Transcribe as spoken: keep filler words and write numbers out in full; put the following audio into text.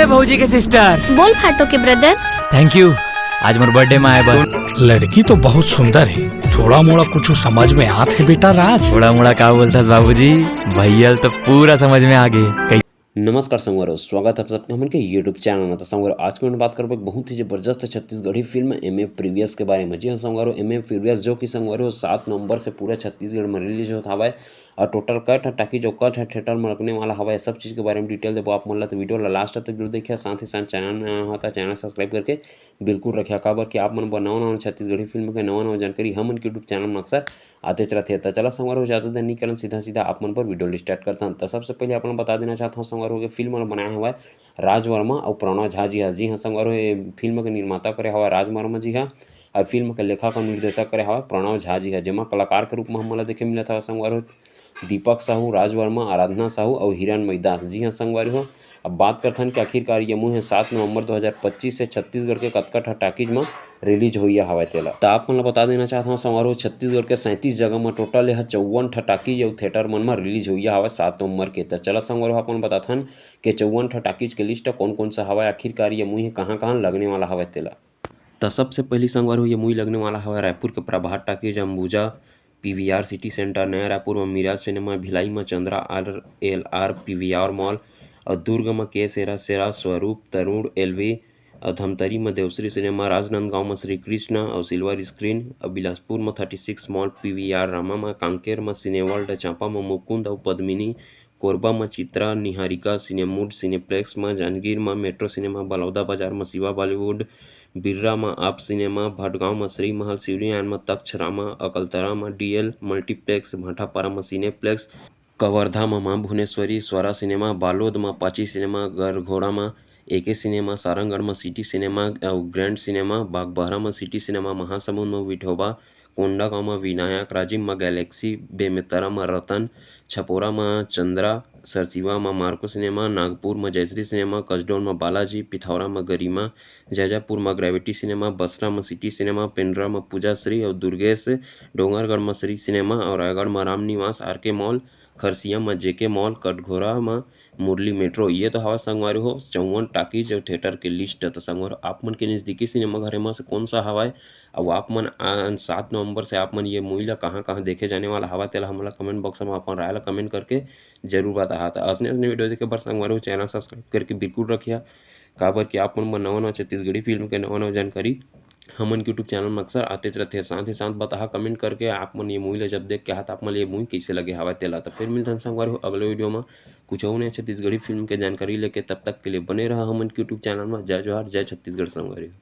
भौजी के सिस्टर। बोल फाटो के ब्रदर। थैंक यू, आज मोर बर्थडे में आए बर। लड़की तो बहुत सुंदर है, थोड़ा मोड़ा कुछ समझ में आत है बेटा राज। थोड़ा मोड़ा का बोलथस बाबूजी, भैया ल तो पूरा समझ में आ गे। कई- नमस्कार संगवारो, स्वागत है आप सबके हमन के YouTube चैनल में। तो संगवारो, आज के हमन बात करबो एक बहुत ही जबरदस्त Chhattisgarhi film M A previous के बारे में। जी हाँ संगवारो, एम ए प्रीवियस जो कि संगवारो सात नवंबर से पूरा छत्तीसगढ़ में रिलीज होत हवय और टोटल कट है टाकी जो कट है थिएटर में लगने वाला हवय, सब चीज़ के बारे में डिटेल देबो आप मन ला। तो वीडियो ला लास्ट तक जरूर देखिए, साथ ही साथ चैनल में आया हो तो चैनल सब्सक्राइब करके बिल्कुल रखिया, काबर कि आप मन बर नवा नवा छत्तीसगढ़ी फिल्म के नवा नवा जानकारी हमन के YouTube चैनल में अक्सर आतेच रथे। त चला संगवारो, ज्यादा देर नहीं करन, सीधा सीधा आप मन पर वीडियो स्टार्ट करथन। त सबसे पहले आप मन बता देना चाहत हूँ संगवारो के फिल्म ला बनाए हवय राज वर्मा और प्रणव झा जी हा। जी हाँ संगवारो, ये फिल्म के निर्माता करे हवय राज वर्मा जी हा और फिल्म के लेखक और निर्देशक करे हवय प्रणव झा जी हा, जेमा कलाकार के रूप में हमन ला देखे मिलत हवय संगवारो दीपक साहू, राज वर्मा, आराधना साहू और हिरण मैदास। जी हाँ संगवारी हो, अब बात करथन कि आखिरकार ये मुँह सात नवंबर दो हज़ार पच्चीस से छत्तीसगढ़ के कतका ठा टाकीज म रिलीज होइया हवय तेला। त आप मन ल बता देना चाहत हवं संगवारी हो, छत्तीसगढ़ के सैंतीस जगह म टोटल यह चौवन ठा टाकीज अउ थिएटर मन म रिलीज होइया हवय सात नवंबर के। त चला संगवारी हो, आप मन बताथन कि चौवन ठा टाकीज के लिस्ट कोन कोन सा हवय, आखिरकार ये मुँह कहाँ कहाँ लगने वाला हवय तेला। त सबसे पहली संगवारी हो, ये मुँह लगने वाला हवय रायपुर के Prabhat talkies, Ambuja, PVR city centre, नया रायपुर म मिराज सिनेमा, भिलाई म Chandra R L R PVR mall, और दुर्ग म के सेरा सेरा, स्वरूप, तरुण एलवी, और धमतरी म देवश्री सिनेमा, राजनांदगांव म श्री कृष्णा और सिल्वर स्क्रीन, और बिलासपुर म thirty six mall PVR, Rama म कांकेर म सिनेवर्ल्ड, चांपा म मुकुंद और पद्मिनी, कोरबा म चित्रा, निहारिका, सिनेमूड, सिनेप्लेक्स म जांजगीर म मेट्रो सिनेमा, बलौदा बाजार म शिवा बॉलीवुड, बिर्रा म आप सिनेमा, भटगांव म श्री महल, सिवलियान म तख्त रामा, अकलतरा म डीएल मल्टीप्लेक्स, भाटापारा म सिनेप्लेक्स, कवर्धा म मां भुवनेश्वरी, स्वरा सिनेमा, बालोद म पाची सिनेमा, गरघोड़ा म एके सिनेमा, सारंगढ़ म सिटी सिनेमा अउ ग्रैंड सिनेमा, बागबाहरा म सिटी सिनेमा, महासमुंद म विठोबा, कोंडागांव म विनायक, राजिम म गैलेक्सी, बेमेतरा म रतन, छपोरा म चंद्रा, सरसीवा म मार्को सिनेमा, नागपुर म जयश्री सिनेमा, कसडोल म बालाजी, पिथौरा म गरिमा, जैजापुर म ग्रेविटी सिनेमा, बसरा म सिटी सिनेमा, पेंड्रा म पूजा श्री अउ दुर्गेश, डोंगरगढ़ म श्री सिनेमा अउ रायगढ़ म रामनिवास, आरके मॉल, खरसिया म जेके मॉल, कटघोरा म मुरली मेट्रो। ये तो हवा संगवारी हो चौवन टाकीज अउ थिएटर के लिस्ट। त संगवारी हो, आप मन के नजदीकी सिनेमा घरे म से कौन सा हवय, अउ आप मन आ, सात नवंबर से आप मन ये मूवी ला कहाँ कहाँ देखे जाने वाला हवा, तेला हमला कमेंट बॉक्स में अपन राय ला कमेंट करके जरूर बताहा। त असने असने वीडियो देखे बर संगवारी हो, चैनल सब्सक्राइब करके बिल्कुल रखिया, काबर कि आप मन बर नवा नवा छत्तीसगढ़ी फिल्म के नवा नवा जानकारी हमन के YouTube चैनल में अक्सर आतेच रथे। साथ ही साथ बताहा कमेंट करके आप मन ये मूवी ला जब देख के आहा त आप मन ये मूवी कैसे लगे हवा तेला। त फिर मिलथन संगवारी हो अगले वीडियो में कुछ और नया छत्तीसगढ़ी फिल्म के जानकारी लेके। तब तक के लिए बने रहा हमन के YouTube चैनल में। जय जोहार, जय छत्तीसगढ़ संगवारी हो।